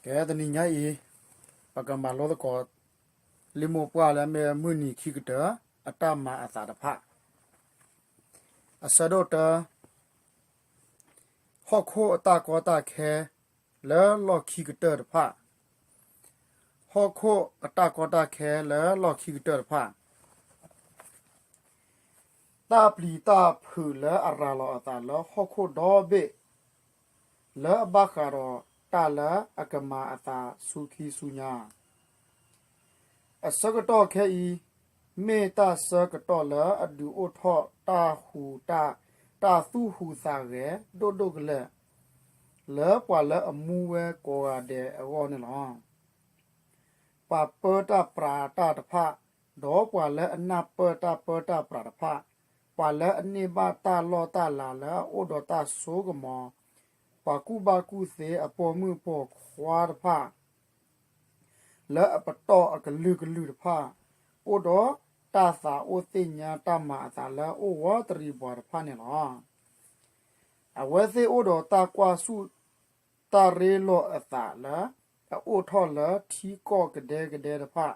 ကဲ တနံၤညါအံၤ ပကမၤလိသကိး လံာ်မိၢ်ပှၢ်လၢအမ့ၢ်မုၢ်နံၤခံကတၢၢ် အတၢ်မၤအသးတဖၣ်. အဆၢဒိၣ်တၢ, ဟီၣ်ခိၣ်အတၢ်ကီတၢ်ခဲ လၢလီၢ်ခံကတၢၢ်တဖၣ်. ဟီၣ်ခိၣ်အတၢ်ကီတၢ်ခဲလၢလီၢ်ခံကတၢၢ်တဖၣ်. တၢ်ပျံၤတၢ်ဖုးလၢအရၤလီၤအသးလၢဟီၣ်ခိၣ်ဒီဘ့ၣ် လၢအဘၣ်ဃးဒီးတၢ်လၢအကမၤအသးဆူခံဆူညါ. အဆၢကတီၢ်ခဲအံၤ မ့ၢ်တၢ်ဆၢကတီၢ်လၢအဒုးအိၣ်ထီၣ်တၢ်ဟူးတၢ်, တၢ်သူၣ်ဟူးသးဂဲၤဒိၣ်ဒိၣ်ကလဲာ် လၢပှၤလၢအမူဝဲကိးဂၤဒဲးအဂီၢ်န့ၣ်လီၤ. ပှၤပၢတၢ်ပြးတၢ်တဖၣ်, ဒီးပှၤလၢအနၢ်ပၢၢ်တၢ်ပၢတၢ်ပြးတဖၣ်, ပှၤလၢအန့ၢ်ဘၣ်တၢ်လီၢ်တၢ်လၤလၢအအိၣ်ဒီးတၢ်စိကမီၤ, ပှၤကူၣ်ဘၣ်ကူၣ်သ့အပိာ်မုၣ်ပိာ်ခွါတဖၣ် လၢအပတီၢ်အကလုာ်ကလုာ်တဖၣ်, အိၣ်ဒီးတၢ်သးအိၣ်သ့ၣ်ညါတၢ်မၤအသးလၢအိၣ်ဝီတရံးပှၤတဖၣ်န့ၣ်လီၤ. အဝဲသ့ၣ်အိၣ်ဒီးတၢ်ကွၢ်ဆူၣ် တၢ်ရ့လိာ်အသးလၢ အအိၣ်ထီၣ်လၢထံကီၢ်ကဒဲကဒဲတဖၣ်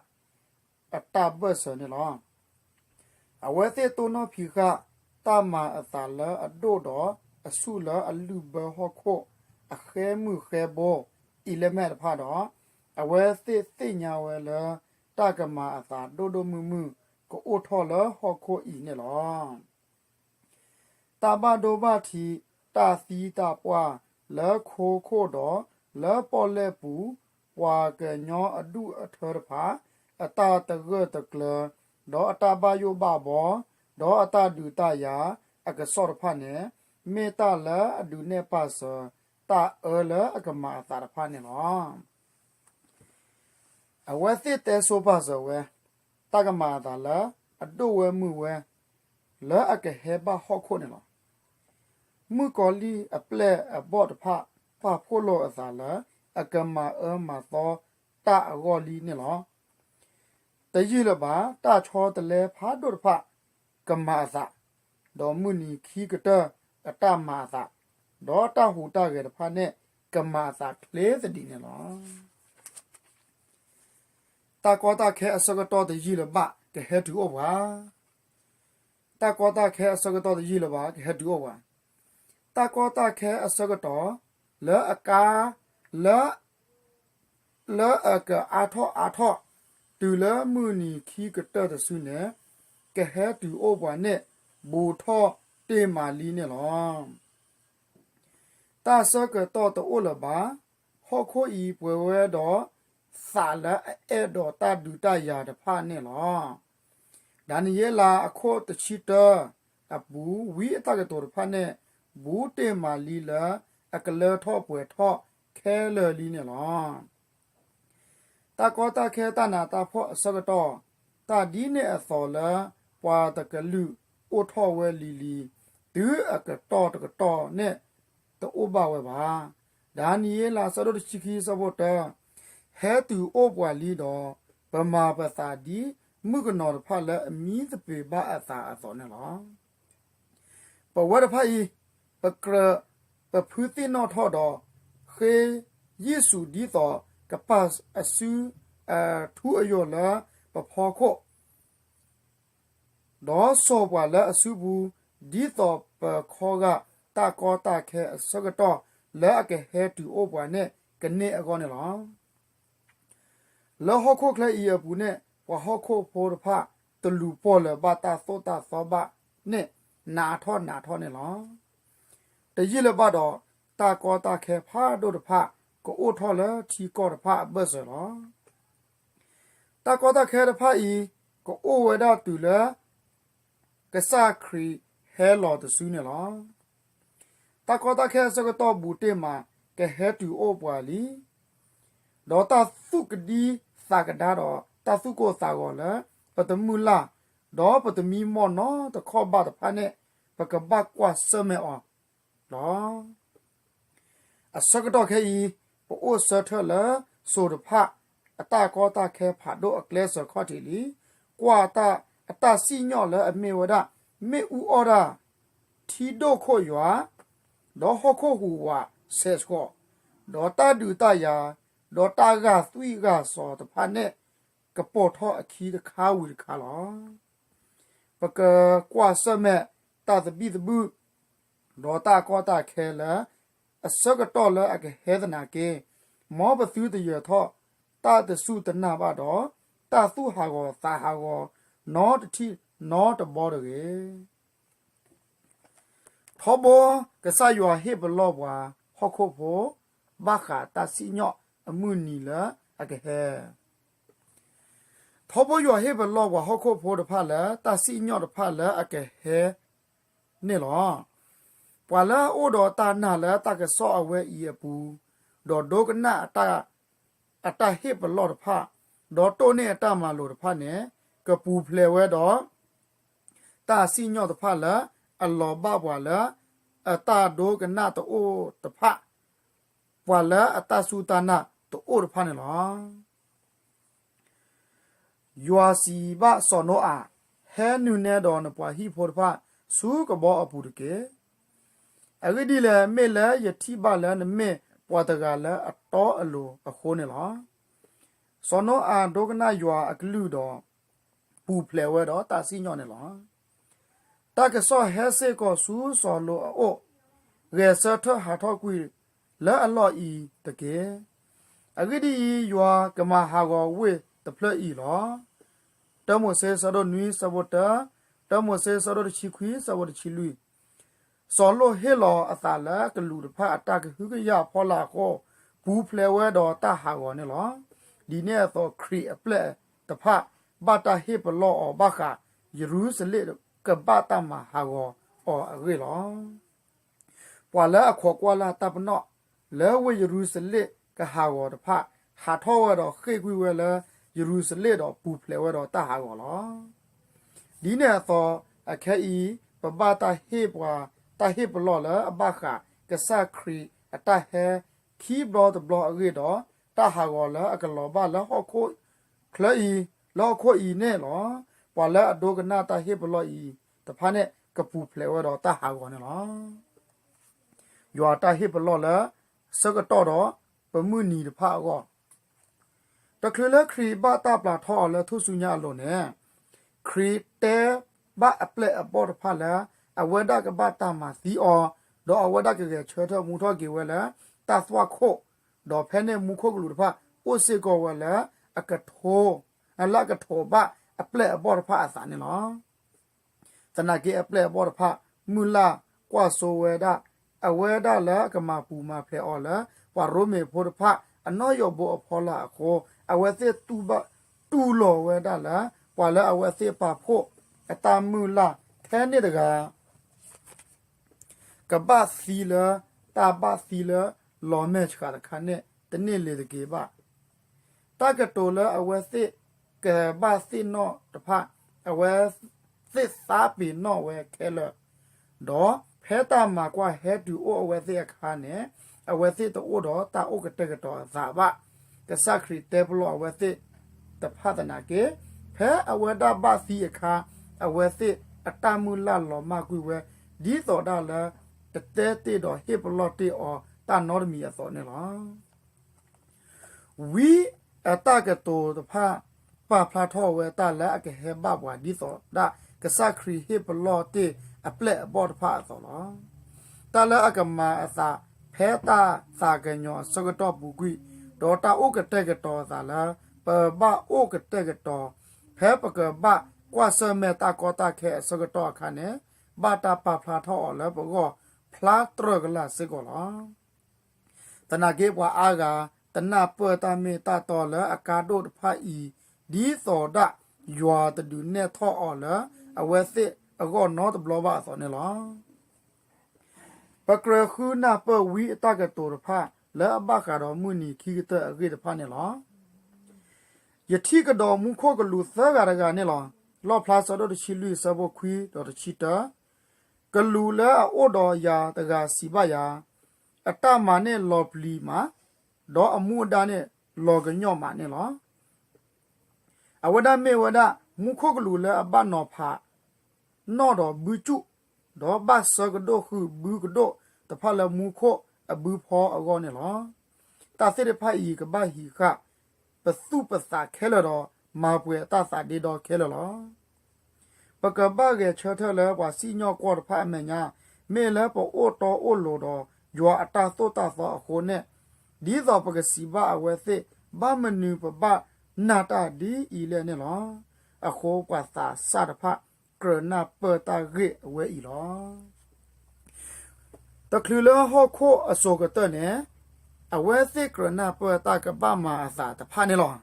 အတၢ်ဘၢၣ်စၢၤန့ၣ်လီၤ. အဝဲသ့ၣ်တိၢ်နီၣ်ဖံးဃာ် တၢ်မၤအသးလၢအဒိၣ်ဒီးအဆူၣ်လၢအလုၢ်ဘၢဟီၣ်ခိၣ် အဃဲမုၢ်ဃဲဘိ အံၤလၢမဲာ်တဖၣ်ဒီး အဝဲသ့ၣ်သ့ၣ်ညါဝဲလၢ တၢ်ကမၤအသးဒိၣ်ဒိၣ်မုၢ်မုၢ် ကအိၣ်ထီၣ်လၢဟီၣ်ခိၣ်အံၤန့ၣ်လီၤ. တၢ်ဘၣ်ဒိဘၣ်ထံး တၢ်သံတၢ်ပှၢ် လၢခိခိၣ်ဒီး လၢပီၣ်လဲၣ်ပူၤ ပှၤကညီအဒူၣ်အထၢတဖၣ် အတၢ်တဂၢၢ်တကျၢၤ ဒီးအတၢ်ဘၣ်ယိၣ်ဘၣ်ဘီ ဒီးအတၢ်ဒုးတၢ်ယၤအကစီၣ်တဖၣ်န့ၣ် မ့ၢ်တၢ်လၢအဒုးနဲၣ်ပာ်စၢၤ တၢ်အၢလၢအကမၤအသးတဖၣ်န့ၣ်လီၤ. အဝဲသ့ၣ်တဲဆိပာ်စၢၤဝဲ တၢ်ကမၤအသးလၢအဒိၣ်ဝဲမုၢ်ဝဲ လၢအကဟဲဘၣ်ဟီၣ်ခိၣ်န့ၣ်လီၤ. မုၣ်ကီၤလံၢ်အပျဲၢ်အဘီၣ်တဖၣ် ပာ်ဖှိၣ်လိာ်အသးလၢ အကမၤအၢမၤသီတၢ်အဂီၢ်လံန့ၣ်လီၤ. တယံာ်လၢၤဘၣ် တၢ်ဆီတလဲဖးဒိၣ်တဖၣ် ကမၤအသး, ဒီးမုၢ်နံၤခံကတၢၢ်အတၢ်မၤအသး, ဒီးတၢ်ဟူးတၢ်ဂဲၤတဖၣ်န့ၣ် ကမၤအသးချ့သဒံးန့ၣ်လီၤ. တၢ်ကီတၢ်ခဲအဆၢကတီၢ်တယံာ်လၢၤဘၣ် ကဟဲတုၤအိၣ်ပှၤ. တၢ်ကီတၢ်ခဲအဆၢကတီၢ်တယံာ်လၢၤဘၣ် ကဟဲတုၤအိၣ်ပှၤ. တၢ်ကီတၢ်ခဲအဆၢကတီၢ် လၢအကါ လၢ လၢအကအါထီၣ်အါထီၣ် တုၤလၢမုၢ်နံၤခံကတၢၢ်တစုန့ၣ် ကဟဲတုၤအိၣ်ပှၤန့ၣ် ဘူးထီၣ်တ့ၢ်မးလံန့ၣ်လီၤ. တၢ်ဆၢကတီၢ်တအိၣ်လၢၤဘၣ်. ဟီၣ်ခိၣ်အံၤပှဲၤဝဲဒီး သးလၢအအဲၣ်ဒီးတၢ်ဒုးတၢ်ယၤတဖၣ်န့ၣ်လီၤ. ဒၤနံးယ့လးအခိၣ်တဆံတၢအပူၤ ဝံအတၢ်ကတိၤတဖၣ်န့ၣ် ဘူးတ့ၢ်မးလံလၢ အကလၢထီၣ်ပှဲၤထီၣ်ခဲလၢာ်လံန့ၣ်လီၤ. တၢ်ကီတၢ်ခဲတၢ်နးတၢ်ဖှီၣ်အဆၢကတီၢ် တၢ်ဒ်န့ၣ်အသိးလၢ ပှၤတကလုာ်အိၣ်ထီၣ်ဝဲလံၤလံၤ တုၤအကတီၢ်တကတီၢ်န့ၣ် တအိၣ်ဘၣ်ဝဲဘၣ်. ဒၤနံးယ့လး အဆၢဒိၣ်တဆံခံအဆၢဖိတၢ, ဟဲတုၤအိၣ်ပှၤလံဒီး ပမၤပသးဒ်မုၣ်ကနီၤတဖၣ်လၢအမံသပ့ၤဘၣ်အသးအသိးန့ၣ်လီၤ. ပဝဲတဖၣ်အံၤ ပကြၢးပဖုသ့ၣ်နီၣ်ထီၣ်ဒီး ဃ့ယ့ၣ်ၡူးဒ်သိးကပာ်အစုအထူအယိာ်လၢပဖီခိၣ် ဒီးစိာ်ပှၤလၢအစုပူၤ ဒ်သိးပခီဂာ်တၢ်ကီတၢ်ခဲအဆၢကတီၢ် လၢအကဟဲတုၤအိၣ်ပှၤန့ၣ်ကန့ၢ်အဂီၢ်န့ၣ်လီၤ. လၢဟီၣ်ခိၣ်ချၢအံၤအပူၤန့ၣ် ပှၤဟီၣ်ခိၣ်ဖိတဖၣ် တလူၤပိာ်လၢၤဘၣ်တၢ်သိၣ်တၢ်သီဘၣ်န့ၣ် နးထီၣ်နးထီၣ်န့ၣ်လီၤ. တယံာ်လၢၤဘၣ်ဒီး တၢ်ကီတၢ်ခဲဖးဒိၣ်တဖၣ် ကအိၣ်ထီၣ်လၢထံကီၢ်တဖၣ်အဘၢၣ်စၢၤလီၤ. တၢ်ကီတၢ်ခဲတဖၣ်အံၤ ကအိၣ်ဝဲဒၣ်တုၤလၢ ကစၢ်ခရံာ်ဟဲလီၤတစုန့ၣ်လီၤ. တၢ်ကီတၢ်ခဲအဆၢကတီၢ်ဘူးတ့ၢ်မး ကဟဲတုၤအိၣ်ပှၤလံ. ဒီးတၢ်သူၣ်ကဒံသးကဒါဒီး တၢ်သူၣ်ကိၢ်သးဂီၤလၢ ပတမုၢ်လၢ် ဒီးပတမံမီၢ်နီတခီၣ်ဘၣ်တဖၣ်န့ၣ် ပကဘၣ်ကွၢ်ဆၢၣ်မဲာ်အီၤလီၤ. အဆၢကတီၢ်ခဲအံၤ ပအိၣ်ဆၢထၢၣ်လၢစိၤတဖၣ် အတၢ်ကီတၢ်ခဲဖးဒိၣ်အကျဲစၢၤခီၣ်ထံးလံ. ကွၢ်တၢ်အတၢ်စံၣ်ညီၣ်လၢအမ့ၢ်ဝဲဒၣ် မ့ၣ်အူအီၣ်တၢ်, ထံဒိၣ်ခိၣ်ယွၤ, ဒီးဟီၣ်ခိၣ်ဟူးဝးဆဲးဆှီး, ဒီးတၢ်ဒုးတၢ်ယၤ ဒီးတၢ်ဂာ်သွံၣ်ဂာ်စီၤတဖၣ်န့ၣ် ကပိာ်ထီၣ်အခံတခါဝံၤတခါလီၤ. ပကကွၢ်ဆၢၣ်မဲာ်တၢ်သဘံၣ်သဘုၣ် ဒီးတၢ်ကီတၢ်ခဲလၢ အဆၢကတီၢ်လၢအကဟဲသနာ်က့, မ်ပသုတယၢၤထီၣ်တၢ်တစူၢ်တနာ်ဘၣ်ဒီး တၢ်သူၣ်ဟးဂီၤသးဟးဂီၤ နီတထံၣ်နီတဘီတဂ့ၤ. ထီဘိကစၢ်ယွၤဟ့ၣ်ပလီၢ်ပှၤဟီၣ်ခိၣ်ဖိ ဘၣ်ဃးတၢ်စံၣ်ညီၣ်အမုၢ်နံၤလၢအကဟဲ ထီဘိယွၤဟ့ၣ်ပလီၢ်ပှၤဟီၣ်ခိၣ်ဖိတဖၣ်လၢ တၢ်စံၣ်ညီၣ်တဖၣ်လၢအကဟဲန့ၣ်လီၤ. ပှၤလၢအအိၣ်ဒီးတၢ်နာ်လၢတၢ်ကစီၣ်အဝဲအံၤအပူၤ, ဒီးဒိကနၣ်အတၢ်ဟ့ၣ်ပလီၢ်တဖၣ်, ဒီးတိၢ်န့ၢ်အတၢ်မၤလိာ်တဖၣ်န့ၣ်, ကပူၤဖျဲးဝဲဒီး တၢ်စံၣ်ညီၣ်တဖၣ်လၢအလီၤဘၣ်ပှၤလၢ အတၢ်ဒိကနၣ်တအိၣ်တဖၣ်, ပှၤလၢအတၢ်စူၢ်တၢ်နာ်တအိၣ်တဖၣ်န့ၣ်လီၤ. ယွၤစံးဘၣ်စီၤနိအၤ, ဟဲနုာ်နဲဒီးနပှၤဟံၣ်ဖိတဖၣ် ဆူကဘီအပူၤတက့ၢ်. အဂ့ၢ်ဒ်လဲၣ်, မ့ၢ်လၢယထံၣ်ဘၣ်လၢနမ့ၢ်ပှၤတဂၤလၢအတီအလိၤအဃိန့ၣ်လီၤ. စီၤနိအၤဒိကနၣ်ယွၤအကလုၢ်ဒီး ပူၤဖျဲးဝဲဒီးတၢ်စံၣ်ညီၣ်န့ၣ်လီၤ. တၢ်ကစီၣ်ဟဲစ့ၢ်ကီးဆူစီၤနိအအိၣ်, ဂဲၤဆၢထၢၣ်ဟးထီၣ်ကွံာ်လၢအလီၢ်အံၤတက့ၢ်. အဂ့ၢ်ဒ်အံၤ, ယွၤကမၤဟးဂီၤဝ့ၢ်တဖျၢၣ်အံၤလီၤ. တၢမိၤၡ့ ဆၢဒိၣ်နွံ ဆၢဖိတၢ, တၢမိၤၡ့ ဆၢဒိၣ်တဆံခွံ ဆၢဖိတဆံလွံၢ်. စီၤနိဟ့ၣ်လီၤအသးလၢကလူးတဖၣ်အတၢ်ကဟုကယာ်ဖီလာ်အဃိ, ပူၤဖျဲးဝဲဒီးတၢ်ဟးဂီၤန့ၣ်လီၤ. ဒ်န့ၣ်အသိးခရံာ်အပျဲၢ်တဖၣ် ဘၣ်တၢ်ဟ့ၣ်ပလီၢ်အီၤဘၣ်ဃး ယရူၤၡလ့ၣ်ကဘၣ်တၢ်မၤဟးဂီၤအီၤအဂ့ၢ်လီၤ. ပှၤလၢအခိးကွၢ်လၢ်တၢ်ပနီၣ် လၢဝ့ၢ်ယရူၤၡလ့ၣ်ကဟးဂီၤတဖၣ် ဟးထီၣ်ဝဲဒီးဃ့ၢ်ကွံာ်ဝဲလၢယရူၤၡလ့ၣ်ဒီးပူၤဖျဲးဝဲဒီးတၢ်ဟးဂီၤလီၤ. ဒ်န့ၣ်အသိးအခဲအံၤ ပဘၣ်တၢ်ဟ့ၣ်ပှၤ တၢ်ဟ့ၣ်ပလီၢ်လၢအဘၣ်ဃးကစၢ်ခရံာ်အတၢ်ဟဲခံဘျီတဘျီအဂ့ၢ်ဒီး တၢ်ဟးဂီၤလၢအကလီၤဘၣ်လၢဟီၣ်ခိၣ်ချၢအံၤ, လၢဟီၣ်ခိၣ်အံၤန့ၣ်လီၤ. ပှၤလၢအဒိကနၣ်တၢ်ဟ့ၣ်ပလီၢ်အံၤတဖၣ်န့ၣ် ကပူၤဖျဲးဝဲဒီးတၢ်ဟးဂီၤန့ၣ်လီၤ. ယွၤတၢ်ဟ့ၣ်ပလီၢ်လၢ ဆၢကတီၢ်ဒီးပမုၢ်နံၤတဖၣ်အဂီၢ်, တချုးလၢခရံာ်ဘၣ်တၢ်ပျၢ်ထီၣ်အီၤလၢထူၣ်စုညါအလိၤန့ၣ်, ခရံာ်တဲဘၣ်အပျဲၢ်အဘီၣ်တဖၣ်လၢ အဝဲဒၣ်ကဘၣ်တၢ်မၤသံအီၤ, ဒီးအဝဲဒၣ်ကဂဲၤဆၢထၢၣ်မူထီၣ်က့ၤဝဲလၢတၢ်သွၣ်ခိၣ်, ဒီးဖဲန့ၣ်မူခိၣ်ကလူးတဖၣ်အိၣ်စ့ၢ်ကီးဝဲလၢအကထိ, လၢအကထိးဘၣ်အပျဲၢ်အဘီၣ်တဖၣ်အသးန့ၣ်လီၤ. သနာ်က့အပျဲၢ်အဘီၣ်တဖၣ် မုၢ်လၢ်ကွၢ်စိဝဲဒၣ် အဝဲဒၣ်လၢအကမၤပူၤမၤဖျဲးအီၤလၢ ပှၤရိမ့ၤဖိတဖၣ် အနီၣ်ယိးဘိအဖီလာ်အဃိ, အဝဲသ့ၣ်တူၢ်ဘၣ်တူၢ်လိာ်ဝဲဒၣ်လၢ ပှၤလၢအဝဲသ့ၣ်ပာ်ဖှိၣ်အတၢ်မုၢ်လၢ်ထဲန့ၣ်တဂၤ ကဘၣ်သံလၢတၢ်ဘၣ်သံလၢလီၤမဲာ်ဆှးတခါန့ၣ် တန့ၢ်လ့ၤတက့ၢ်ဘၣ်. တၢ်ကတိၤလၢအဝဲသ့ၣ်ကဘၣ်သ့ၣ်နီၣ်တဖၣ် အဝဲသ့ၣ်သးပ့ၤနီၣ်ဝဲခဲလၢာ်, ဒီးဖဲတၢ်မၤကွၢ်ဟဲတုၤအိၣ်အဝဲသ့ၣ်အခါန့ၣ် အဝဲသ့ၣ်တအိၣ်ဒီးတၢ်အိၣ်ကတဲာ်ကတီၤအသးဘၣ်. ကစၢ်ခရံာ်တဲပလီၢ်အဝဲသ့ၣ်တဖၣ်သနာ်က့ ဖဲအဝဲဒၣ်ဘၣ်သံအခါ အဝဲသ့ၣ်အတၢ်မုၢ်လၢ်လီၤမၢ်ကွံာ်ဝဲ ဒ်သိးဒၣ်လၢ တတဲတ့ၢ်ဒီးဟ့ၣ်ပလီၢ်တ့ၢ်အီၤတၢ်နီတမံၤအသိးန့ၣ်လီၤ. ဝံအတၢ်ကတိၤတဖၣ် ပာ်ဖျါထီၣ်ဝဲတၢ်လၢအကဟဲဘၣ်ပှၤဒ်သိးဒၣ် ကစၢ်ခရံာ်ဟ့ၣ်ပလီၢ်တ့ၢ်အပျဲၢ်အဘီၣ်တဖၣ်အသိးလီၤ. တၢ်လၢအကမၤအသးဖဲတၢ်သးကညီၤအဆၢကတီၢ်ပူၤကွံာ်, ဒီးတၢ်အိၣ်ကတဲာ်ကတီၤအသးလၢ ပဘၣ်အိၣ်ကတဲာ်ကတီၤ ဖဲပကဘၣ်ကွၢ်ဆၢၣ်မဲာ်တၢ်ကီတၢ်ခဲအဆၢကတီၢ်အခါန့ၣ် ဘၣ်တၢ်ပာ်ဖျါထီၣ်အီၤလၢပဂီၢ်ဖျါတြၢၢ်ကလာ်စ့ၢ်ကီးလီၤ. သနာ်က့ပှၤအါဂၤ တနၢ်ပၢၢ်တၢ်မ့ၢ်တၢ်တီလၢအကါဒိၣ်တဖၣ်အံၤ ဒ်သိးဒၣ်ယွၤတဒုးနဲၣ်ထီၣ်အီၤလၢအဝဲသ့ၣ်အဂီၢ်နီတဘျီဘၣ်အသိးန့ၣ်လီၤ. ပကြၢးဃုနၢ်ပၢၢ်ဝံအတၢ်ကတိၤတဖၣ် လၢအဘၣ်ဃးဒီးမုၢ်နံၤခံကတၢၢ်အဂ့ၢ်တဖၣ်န့ၣ်လီၤ. ယထံၣ်ကဒီးမူခိၣ်ကလူးသၢဂၤတဂၤန့ၣ်လီၤ. လီၣ်ဖျါဆၢဒိၣ်တဆံလွံၢ်ဆၢဖိခွံဒီးတဆံတၢ, ကလူးလၢအအိၣ်ဒီးယၤတဂၤစံးဘၣ်ယၤ, အတၢ်မၤန့ၣ်လီၤပျံၤမး, ဒီးအမူအဒါန့ၣ်လီၤကညီၣ်မးန့ၣ်လီၤ. အဝဲဒၣ်မ့ၢ်ဝဲဒၣ် မူခိၣ်ကလူးလၢအဘၣ်နီၤဖး နီၣ်ဒီးဘုကၠူၣ်, ဒီးဘၣ်ဆၢကဒိၣ်ဃုာ်ဘုကဒိၣ်တဖၣ်လၢမူခိၣ်အဘုဖီအဂီၢ်န့ၣ်လီၤ. တၢ်သ့ၣ်တဖၣ်အံၤကဘၣ်ဟံးဃာ် ပသူၣ်ပသးခဲလၢာ်ဒီး မၤပှဲၤအတၢ်သးဒ့ဒီခဲလၢာ်လီၤ. ပကဘၣ်ဂဲၤဆၢထၢၣ်လၢပှၤစံၣ်ညီၣ်ကွီၢ်တဖၣ်အမဲာ်ညါ, မ့ၢ်လၢပအိၣ်တီအိၣ်လိၤဒီးယွၤအတၢ်သိၣ်တၢ်သီအဃိန့ၣ်, ဒ်သိးပကစံးဘၣ်အဝဲသ့ၣ် ဘၣ်မနုၤပဘၣ်နာ်တၢ်ဒ်အံၤလဲၣ်န့ၣ်လီၤ. အဃိပှၤသးစၢ်တဖၣ် ကြၢးနၢ်ပၢၢ်တၢ်ဂ့ၢ်အဝဲအံၤလီၤ. တချုးလၢဟီၣ်ခိၣ်အစိၤကတၢၢ်န့ၣ်, အဝဲသ့ၣ်ကြၢးနၢ်ပၢၢ်တၢ်ကဘၣ်မၤအသးတဖၣ်န့ၣ်လီၤ.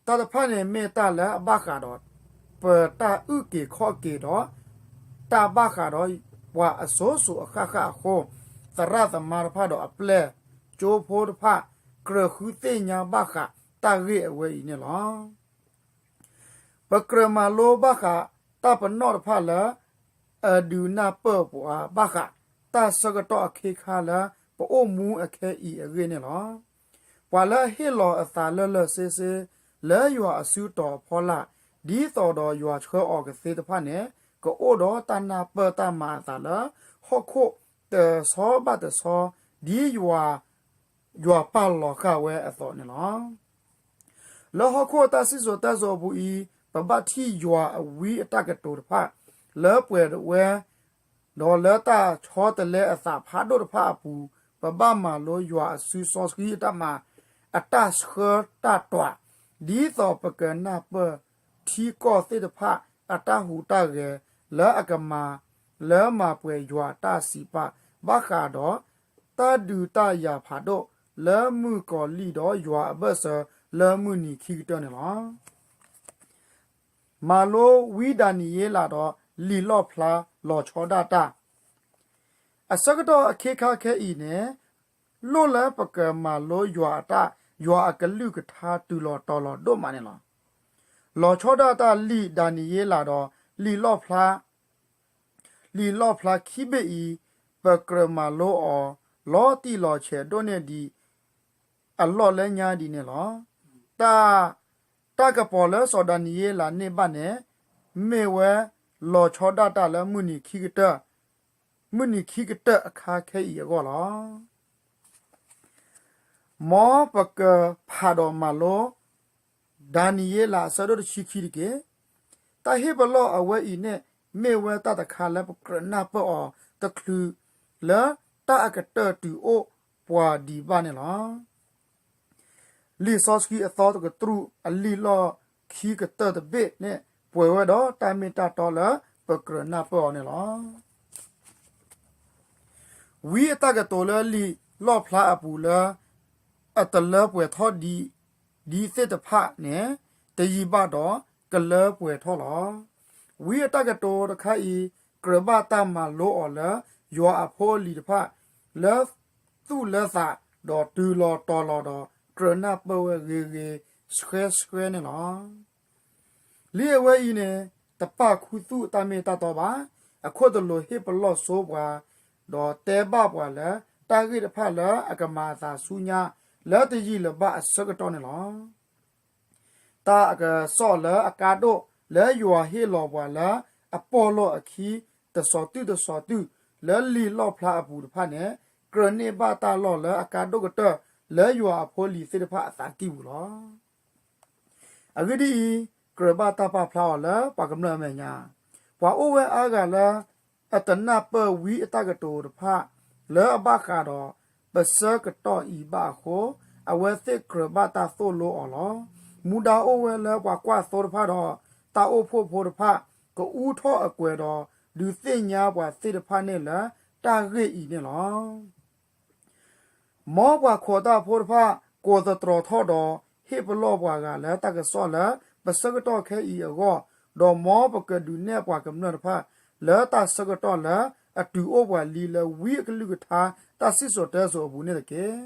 တၢ်တဖၣ်န့ၣ်မ့ၢ်တၢ်လၢအဘၣ်ဃးဒီး ပတၢ်အုၣ်က့ၤခီၣ်က့ၤဒီး တၢ်ဘၣ်ဃးဒီးပှၤအစိၤစိၤအဃၣ်ဃၣ်အဃိ, သရၣ်သမါတဖၣ်ဒီးအပျဲၢ်ကၠိဖိတဖၣ် ကြၢးဃုသ့ၣ်ညါဘၣ်ဃးတၢ်ဂ့ၢ်အဝဲအံၤန့ၣ်လီၤ. ပကြၢးမၤလိဘၣ်ဃးတၢ်ပနီၣ်တဖၣ်လၢ အဒုးနၢ်ပၢၢ်ပှၤဘၣ်ဃး တၢ်ဆၢကတီၢ်အခ့ခါလၢပအိၣ်မူအခဲအံၤအဂ့ၢ်န့ၣ်လီၤ. ပှၤလၢအဟ့ၣ်လီၤအသးလၢလၢာ်ဆ့ဆ့ လၢယွၤအစုတီၤအဖီလာ် ဒ်သိးဒီးယွၤဆှၢအီၤကသ့တဖၣ်န့ၣ် ကအိၣ်ဒီးတၢ်နၢ်ပၢၢ်တၢ်မၤအသးလၢ ဟီၣ်ခိၣ်တဆီဘၣ်တဆီ ဒ်ယွၤ ယွၤပာ်လီၤဃာ်ဝဲအသိးန့ၣ်လီၤ. လၢဟီၣ်ခိၣ်တၢ်စံၣ်စိၤတဲစိၤအပူၤအံၤ ပဘၣ်ထံၣ်ယွၤအဝံအတၢ်ကတိၤတဖၣ် လၢပှဲၤဝဲ ဒီးလၢတၢ်ဆီတလဲအသးဖးဒိၣ်တဖၣ်အပူၤ ပဘၣ်မၤလိယွၤအစုစီဆှံအတၢ်မၤ အတၢ်ဆှၢတၢ်တွး ဒ်သိးပကနၢ်ပၢၢ်ထံကီၢ်သ့ၣ်တဖၣ်အတၢ်ဟူးတၢ်ဂဲၤ လၢအကမၤ လၢမၤပှဲၤယွၤအတၢ်စံးပာ် ဘၣ်ဃးဒီး တၢ်ဒုးတၢ်ယၤဖးဒိၣ် လၢမုၣ်ကီၤလံၢ်ဒီးယွၤအဘၢၣ်စၢၤ လၢမုၢ်နံၤခံကတၢၢ်န့ၣ်လီၤ. မၤလိဝံဒၤနံးယ့လးဒီးလံာ်လီၣ်ဖျါလီၤဆီဒၣ်တၢ် အဆၢကတီၢ်အခ့ခါခဲအံၤန့ၣ် လိၣ်လၢပကမၤလိယွၤအတၢ် ယွၤအကလုၢ်ကထါတုၤလီၤတီၤလီၤဒိၣ်မးန့ၣ်လီၤ. လီၤဆီဒၣ်တၢ်လံာ်ဒၤနံးယ့လးဒီးလံာ်လီၣ်ဖျါ လံာ်လီၣ်ဖျါခံဘ့ၣ်အံၤ ပကြၢးမၤလိအီၤ လီၤတံၢ်လီၤဆဲးဒိၣ်န့ၢ်ဒံး အလီၢ်လၢညါဒ်န့ၣ်လီၤ. တၢ် တၢ်ကပီၤလၢစီၤဒၤနံးယ့လးန့ၢ်ဘၣ်န့ၣ် မ့ၢ်ဝဲလီၤဆီဒၣ်တၢ်လၢမုၢ်နံၤခံကတၢၢ် မုၢ်နံၤခံကတၢၢ်အခါခဲအံၤအဂီၢ်လီၤ. မ်ပကဖးဒီးမၤလိ ဒၤနံးယ့လးအဆၢဒိၣ်တဆံခံတက့ၢ်. တၢ်ဟ့ၣ်ပလီၢ်အဝဲအံၤန့ၣ် မ့ၢ်ဝဲတၢ်တခါလၢပကြၢးနၢ်ပၢၢ်အီၤ တချုးလၢတၢ်အကတၢၢ်တုၤအိၣ်ပှၤဒံးဘၣ်န့ၣ်လီၤ. လံာ်စီဆှံအသီတကတြူၢ်အလံာ်လီၢ်ခံကတၢၢ်တဘ့ၣ်န့ၣ် ပှဲၤဝဲဒီးတၢ်မ့ၢ်တၢ်တီလၢပကြၢးနၢ်ပၢၢ်အီၤန့ၣ်လီၤ. ဝံအတၢ်ကတိၤလၢလံာ်လီၣ်ဖျါအပူၤလၢ အတလၢပှဲၤထီၣ်ဒံး ဒံးသ့ၣ်တဖၣ်န့ၣ် တယံာ်ဘၣ်ဒီးကလၢပှဲၤထီၣ်လီၤ. ဝံအတၢ်ကတိၤတခါအံၤ ကြၢးဘၣ်တၢ်မၤလိအီၤလၢ ယွၤအဖိအလံၤတဖၣ် လၢသူၣ်လၢသး ဒီးတုၤလီၤတီၤလီၤဒီး ကြၢးနၢ်ပၢၢ်ဝဲဂ့ၤဂ့ၤဆှဲဆှဲန့ၣ်လီၤ. လံာ်အဝဲအံၤန့ၣ် တပာ်ခူသူၣ်အတၢ်မ့ၢ်တၢ်တီဘၣ်. အခိၣ်တလိၤဟ့ၣ်ပလီၢ်ဆိပှၤ ဒီးတဲဘၣ်ပှၤလၢ တၢ်ဂ့ၢ်တဖၣ်လၢအကမၤအသးဆူညါ လၢတယံာ်လၢၤဘၣ်အဆၢကတီၢ်န့ၣ်လီၤ. တၢ်အကစီၣ်လၢအကါဒိၣ် လၢယွၤဟ့ၣ်လီၤပှၤလၢအပီၢ်လီၢ်အခံ တစီၤတုၣ်တစီၤတုၣ် လၢလံာ်လီၣ်ဖျါအပူၤတဖၣ်န့ၣ် ကြၢးန့ၢ်ဘၣ်တၢ်လီၢ်လၢအကါဒိၣ်ကတၢၢ် လၢယွၤအဖိအလံၤသ့ၣ်တဖၣ်အသးကံၢ်ပူၤလီၤ. အဂ့ၢ်ဒ်အံၤ, ကြၢးဘၣ်တၢ်ပာ်ဖျါအီၤလၢပှၤကမျၢၢ်အမဲာ်ညါ, ပှၤအိၣ်ဝဲအါဂၤလၢ အတနၢ်ပၢၢ်ဝံအတၢ်ကတိၤတဖၣ် လၢအဘၣ်ဃးဒီး ပဆၢကတီၢ်အံၤဘၣ်အဃိ, အဝဲသ့ၣ်ကြၢးဘၣ်တၢ်သိၣ်လိအီၤလီၤ. မူဒါအိၣ်ဝဲလၢပှၤကွၢ်သိတဖၣ်ဒီး တၢ်အိၣ်ဖှိၣ်ဖိတဖၣ် ကအူထီၣ်အကွဲၤဒီး ဒုးသ့ၣ်ညါပှၤသ့ၣ်တဖၣ်န့ၣ်လၢ တၢ်ဂ့ၢ်အံၤန့ၣ်လီၤ. မ်ပှၤခိးတၢ်ဖိတဖၣ် ကိးသတြီၤထီၣ်ဒီး ဟ့ၣ်ပလီၢ်ပှၤဂၤလၢတၢ်ကစီၣ်လၢ ပဆၢကတီၢ်ခဲအံၤအဂီၢ်, ဒီးမ်ပကဒုးနဲၣ်ပှၤကမျၢၢ်တဖၣ် လၢတၢ်ဆၢကတီၢ်လၢအတုၤအိၣ်ပှၤလံလၢဝံအကလုၢ်ကထါ တၢ်စံၣ်စိၤတဲစိၤအပူၤန့ၣ်တက့ၢ်.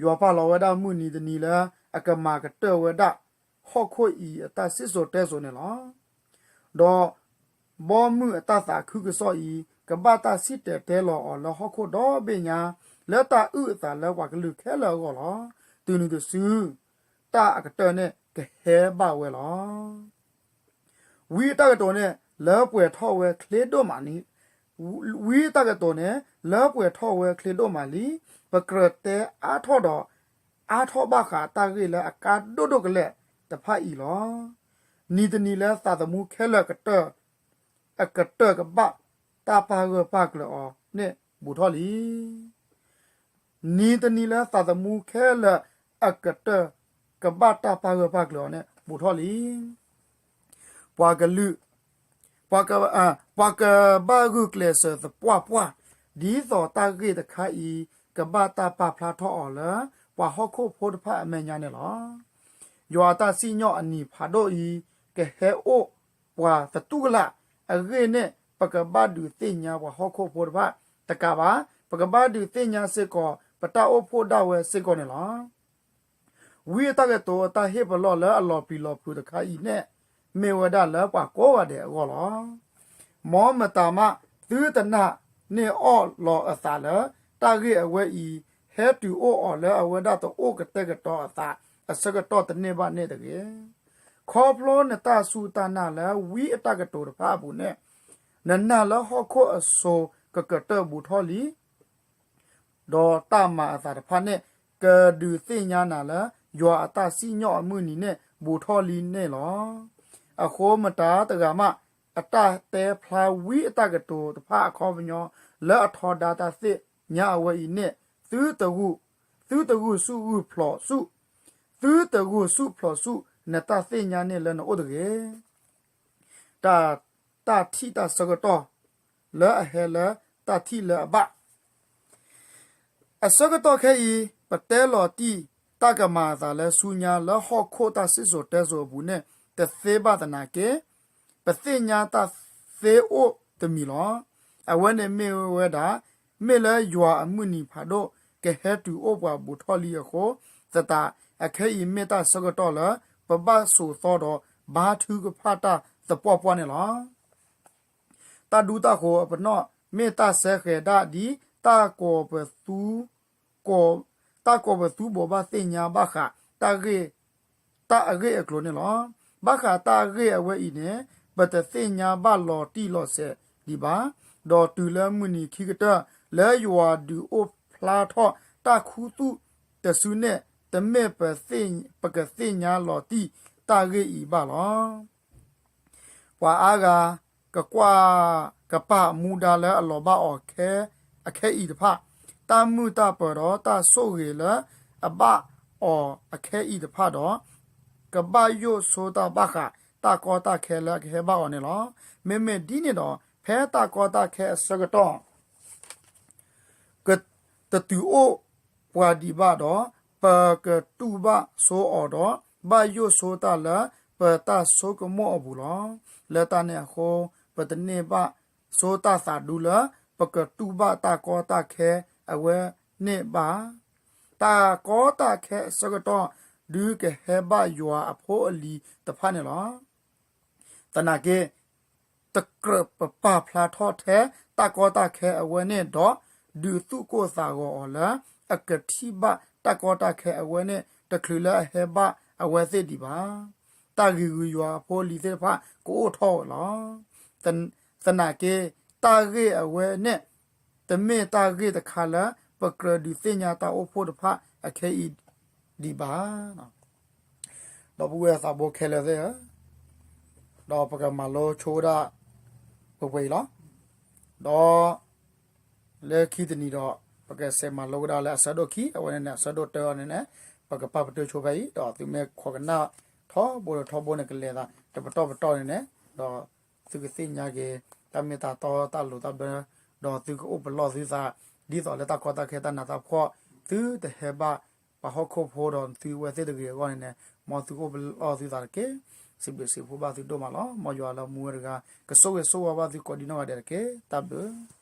ယွၤပာ်လီၤဝဲဒၣ်မုၢ်နံၤတနံၤလၢ အကမၤကတၢၢ်ဝဲဒၣ် ဟီၣ်ခိၣ်အံၤအတၢ်စံၣ်စိၤတဲစိၤန့ၣ်လီၤ. ဒီး ဘီမုၢ်အတၢ်သးခုကစီၣ်အံၤ ကဘၣ်တၢ်စံၣ်တဲၤတဲလီၤအီၤလၢဟီၣ်ခိၣ်ဒီဘ့ၣ်ညါ လၢတၢ်အုၣ်အသးလၢပှၤကလုာ်ခဲလၢာ်အဂီၢ်လီၤ. တုၤနုၤတစု တၢ်အကတၢၢ်န့ၣ်ကဟဲဘၣ်ဝဲလီၤ. ဝံအတၢ်ကတိၤန့ၣ် လၢပှဲၤထီၣ်ဝဲချ့ဒိၣ်မးန့ၣ် ဝံအတၢ်ကတိၤန့ၣ် လၢပှဲၤထီၣ်ဝဲချ့ဒိၣ်မးလံ. ပကြၢးတဲအါထီၣ်ဒီး အါထီၣ်ဘၣ်ဃးတၢ်ဂ့ၢ်လၢအကါဒိၣ်ဒိၣ်ကလဲာ်တဖၣ်အံၤလီၤ. နံၤတနံၤလၢသးသမူခဲလၢာ် အကတၢၢ်ကဘၣ်တၢ်ပာ်ဂၢၢ်ပာ်ကျၢၤအီၤန့ၣ် ဘူးထီၣ်လံ. နံၤတနံၤလၢသးသမူခဲလၢာ် အကတၢၢ်ကဘၣ်တၢ်ပာ်ဂၢၢ်ပာ်ကျၢၤအီၤန့ၣ် ဘူးထီၣ်လံ. ပှၤကလုာ်, ပှၤက, ပှၤကဘၣ်ဂုာ်ကျဲးစၢးသပှၢ်ပှၢ်, ဒ်သိးတၢ်ဂ့ၢ်တခါအံၤ ကဘၣ်တၢ်ပာ်ဖျါထီၣ်အီၤလၢ ပှၤဟီၣ်ခိၣ်ဖိတဖၣ်အမဲာ်ညါန့ၣ်လီၤ. ယွၤအတၢ်စံၣ်ညီၣ်အနံၤဖးဒိၣ်အံၤ ကဟဲအိၣ်ပှၤသတူၢ်ကလာ်အဂ့ၢ်န့ၣ် ပကဘၣ်ဒုးသ့ၣ်ညါပှၤဟီၣ်ခိၣ်ဖိတဖၣ်တကးဘၣ်, ပကဘၣ်ဒုးသ့ၣ်ညါစ့ၢ်ကီး ပတၢ်အိၣ်ဖှိၣ်ဒၣ်ဝဲစ့ၢ်ကီးန့ၣ်လီၤ. ဝံအတၢ်ကတိၤအတၢ်ဟ့ၣ်ပလီၢ်လၢအလီၤပျံၤလီၤဖုးတခါအံၤန့ၣ် မ့ၢ်ဝဲဒၣ်လၢပှၤကိးဂၤဒဲးအဂီၢ်လီၤ. မ်မတၤမး သုတနာ်န့ၢ်အီၣ်လီၤအသးလၢ တၢ်ဂ့ၢ်အဝဲအံၤ ဟဲတုၤအိၣ်အီၤလၢအဝဲဒၣ်တအိၣ်ကတဲာ်ကတီၤအသး အဆၢကတီၢ်တန့ၢ်ဘၣ်န့ၣ်တဂ့ၤ. ခီဖျိနတၢ်စူၢ်တၢ်နာ်လၢဝံအတၢ်ကတိၤတဖၣ်အပူၤန့ၣ် နနာ်လၢဟီၣ်ခိၣ်အစိၤကကတၢၢ်ဘူးထီၣ်လံ ဒီးတၢ်မၤအသးတဖၣ်န့ၣ် ကဒုးသ့ၣ်ညါနၤလၢ ယွၤအတၢ်စံၣ်ညီၣ်အမုၢ်နံၤန့ၣ် ဘူးထီၣ်လံန့ၣ်လီၤ. အဃိမတၤတဂၤမး အတၢ်တဲဖျါဝံအတၢ်ကတိၤတဖၣ်အခီပညီ လၢအထီဒါတၢ်သ့ၣ်ညါအဝဲအံၤန့ၣ် သုတဂုာ်, သုတဂုာ်ဆူၣ်ဂုာ်ဖျိးဆူၣ်, သုတဂုာ်ဆူၣ်ဖျိးဆူၣ် နတၢ်သ့ၣ်ညါန့ၣ်လၢနအိၣ်တဂ့ၤ. တၢ်, တၢ်ထံၣ်တၢ်ဆၢကတီၢ် လၢအဟဲလၢတၢ်ထံၣ်လၢအဘၣ် အဆၢကတီၢ်ခဲအံၤ ပတဲလီၤတံၢ်တၢ်ကမၤအသးလၢဆူညါလၢဟီၣ်ခိၣ်တၢ်စံၣ်စိၤတဲစိၤအပူၤန့ၣ် တသ့ဘၣ်သနာ်က့ ပသ့ၣ်ညါတၢ်သ့အိၣ်တမံၤလီၤ. အဝဲန့ၣ်မ့ၢ်ဝဲဒၣ် မ့ၢ်လၢယွၤအမုၢ်နံၤဖးဒိၣ် ကဟဲတုၤအိၣ်ပှၤဘူးထီၣ်လံအဃိသတး အခဲအံၤမ့ၢ်တၢ်ဆၢကတီၢ်လၢ ပဘၣ်စိာ်သီဒီးဘါထုကဖၣ်တၢ်သပှၢ်ပှၢ်န့ၣ်လီၤ. တၢ်ဒူတၢ်ဃိၤအပနီၣ် မ့ၢ်တၢ်စဲဃဲၤဒၣ်ဒ် တၢ်ကိးပသူ တၢ်ကိးပသူဘိးဘၣ်သ့ၣ်ညါဘၣ်ဃး တၢ်အဂ့ၢ်အကျိၤန့ၣ်လီၤ. ဘၣ်ဃးတၢ်အဂ့ၢ်အဝဲအံၤန့ၣ် ပတသ့ၣ်ညါဘၣ်လီၤတံၢ်လီၤဆဲးဒံးဘၣ်, ဒီးတုၤလၢမုၢ်နံၤခံကတၢၢ် လၢယွၤဒုးအိၣ်ဖျါထီၣ်တၢ်ခူသူၣ်တစုန့ၣ် တမ့ၢ်ပကသ့ၣ်ညါလီၤတံၢ်တၢ်ဂ့ၢ်အံၤဘၣ်လီၤ. ပှၤအါဂၤ ကကွၢ်ကပာ်မူဒါလၢအလီၤဘၣ်အီၤအခဲအံၤတဖၣ်, တၢ်မုာ်တၢ်ပၢၤဒီးတၢ်ဆိၣ်ဂ့ၤလၢအဘၣ်အီၤအခဲအံၤတဖၣ်ဒီး ကဘၣ်ယိၣ်ဆိတၢ်ဘၣ်ဃးတၢ်ကီတၢ်ခဲလၢအကဟဲဘၣ်အီၤန့ၣ်လီၤ. မ့မ့ၢ်ဒ်န့ၣ်ဒီး ဖဲတၢ်ကီတၢ်ခဲအဆၢကတီၢ် ကတတုၤအိၣ်ပှၤဒံးဘၣ်ဒီး ပကတူၢ်ဘၣ်ဆိအီၤဒီး ဘၣ်ယိၣ်ဆိတၢ်လၢ ပတၢ်ဆိကမိၣ်အပူၤလီၤ. လၢတၢ်န့ၣ်အဃိ ပတန့ၢ်ဘၣ်ဆိတၢ်သးဒူလၢ ပကတူၢ်ဘၣ်တၢ်ကီတၢ်ခဲအဝဲန့ၣ်ဘၣ်. တၢ်ကီတၢ်ခဲအဆၢကတီၢ် ဒုးကဟဲဘၣ်ယွၤအဖိအလံၤတဖၣ်န့ၣ်လီၤ. သနာ်က့ တကြၢးပပာ်ဖျါထီၣ်ထဲတၢ်ကီတၢ်ခဲအဝဲန့ၣ်ဒီး ဒုးသူၣ်ကိၢ်သးဂီၤအီၤလၢ အကထံၣ်ဘၣ်တၢ်ကီတၢ်ခဲအဝဲန့ၣ် တချုးလၢအဟဲဘၣ်အဝဲသ့ၣ်ဒံးဘၣ်. တၢ်ဂ့ၤဂုၤယွၤအဖိအလံၤသ့ၣ်တဖၣ်ကအိၣ်ထီၣ်ဝဲလီၤ. သနာ်က့ တၢ်ဂ့ၢ်အဝဲန့ၣ် တမ့ၢ်တၢ်ဂ့ၢ်တခါလၢ ပကြၢးဒုးသ့ၣ်ညါတၢ်အိၣ်ဖှိၣ်တဖၣ်အခဲအံၤဒံးဘၣ်. ဒီပုၢ်ဝဲၢ်သးဘိခဲလၢာ်သ့ၣ်ဧၢ, ဒီးပကမၤလိဆိဝဲဒၣ် ပှဲၤပှဲၤအံၤလီၤ. ဒီး လၢခံတနံၤဒီး ပကဆဲးမၤလိဝဲဒၣ်လၢအဆၢဒိၣ်ခံ အဝဲန့ၣ်န့ၣ် အဆၢဒိၣ်တၢအီၤန့ၣ်န့ၣ် ပကပာ်ပတုာ်ဆိဖဲအံၤ ဒီးသုမ့ၢ်ခိးကနၣ်ထီဘိဒီးထီဘိန့ၣ် ကလဲၤသးတပတီၢ်ပတီၢ်န့ၣ်န့ၣ် ဒီးသုကသ့ၣ်ညါက့ၤ တၢ်မ့ၢ်တၢ်တီတၢ်လိၤတၢ်ဘျၢ ဒီးသုကအိၣ်ပလီၢ်သုသး ဒ်သိးလၢတၢ်ကီတၢ်ခဲတၢ်နးတၢ်ဖှီၣ် သုတဟဲဘၣ်ပှၤဟီၣ်ခိၣ်ဖိဒီးသုဝဲသ့ၣ်တဂ့ၤအဂီၢ်န့ၣ်န့ၣ် မ်သုကအိၣ်ပလီၢ်သုသးတက့ၢ်. စံးဘျုးစံးဖှိၣ်ဘၣ်သုဒိၣ်မးလီၤ. မ်ယွၤလၢမူဝဲတဂၤ ကဆိၣ်ဂ့ၤဆိၣ်ဝါဘၣ်သုကိးဒံနီၢ်ဂၤဒဲးတက့ၢ်. တၢ်ဘျုး